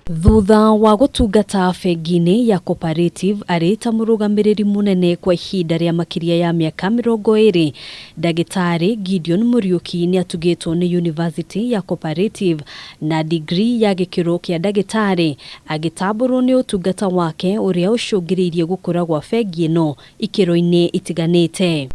Thutha wa gũtungata bengi-inĩ ya Cooperative arĩ ta mũrũgamĩrĩri mũnene kwa ihinda rĩa makĩria ya mĩaka 20, Ndagĩtarĩ Gideon Mũriũki nĩ atugĩtwo nĩ University ya Cooperative na degree ya gĩkĩro kĩa ndagĩtarĩ, agĩtambũrwo nĩ ũtungata wake ũrĩa ũcũngĩrĩirie gũkũra gwa bengi ĩno ikĩro-inĩ itiganĩte.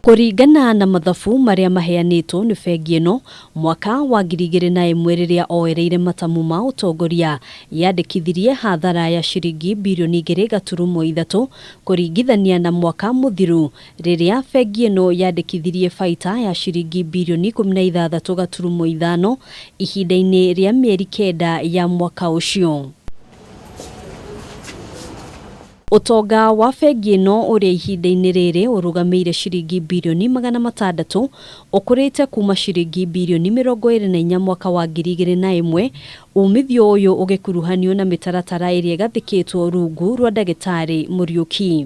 Kũringana na mathabu marĩa maheanĩtwo nĩ bengi ĩno, mwaka wa 2001 rĩrĩa oereire matamu ma ũtongoria, yandĩkithirie hathara ya ciringi birioni 2.3 kũringithania na mwaka mũthiru rĩrĩa bengi ĩno yandĩkithirie baita ya ciringi birioni 16.5 ihinda-inĩ rĩa mĩeri 9 ya mwaka ũcio. Ũtonga wa bengi ĩno ũrĩa ihinda-inĩ rĩrĩ ũrũgamĩire ciringi birioni 600 ũkũrĩte kuma ciringi birioni 24 mwaka wa 2001, umithio ũyũ ũgĩkuruhanio na mĩtaratara ĩrĩa ĩgathĩkĩtwo rungu rwa ndagĩtarĩ Mũriũki.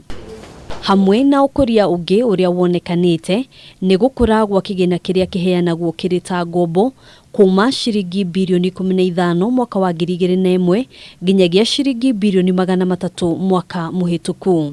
Hamwe na ũkũria ũngĩ ũrĩa wonekanĩte nĩ gũkũra gwa kĩgĩna kĩrĩa kĩheanagwo kĩrĩ ta ngombo kuma ciringi birioni 15 mwaka wa 2001 nginyagia ciringi birioni 300 mwaka mũhĩtũku.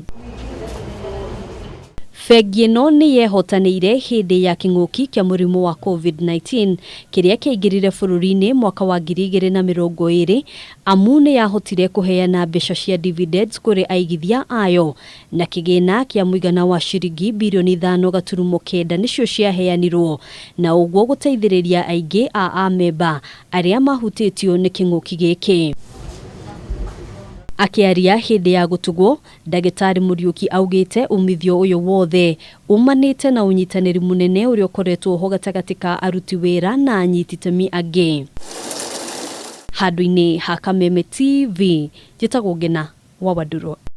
Bengi ĩno nĩ yehotanĩire hĩndĩ ya kĩng'ũki kĩa mũrimũ wa COVID-19 kĩrĩa kĩaingĩrire bũrũri-inĩ mwaka wa 2020, amu nĩ yahotire kũheana mbeca cia dividends kũrĩ aigithia ayo na kĩgĩna kĩa mũigana wa ciringi birioni 5.9 nĩcio ciaheanirwo, na ũguo gũteithĩrĩria aingĩ a amemba arĩa mahutĩtio nĩ kĩng'ũki gĩkĩ. Akĩaria hĩndĩ ya gũtugwo, Ndagĩtarĩ Mũriũki augĩte umithio ũyũ wothe umanĩte na ũnyitanĩri mũnene ũrĩa ũkoretwo ho gatagatĩ ka aruti wĩra na anyiti itemi angĩ. Handũ-inĩ ha Kameme TV, njĩtagwo Ngena wa Wandũrũ.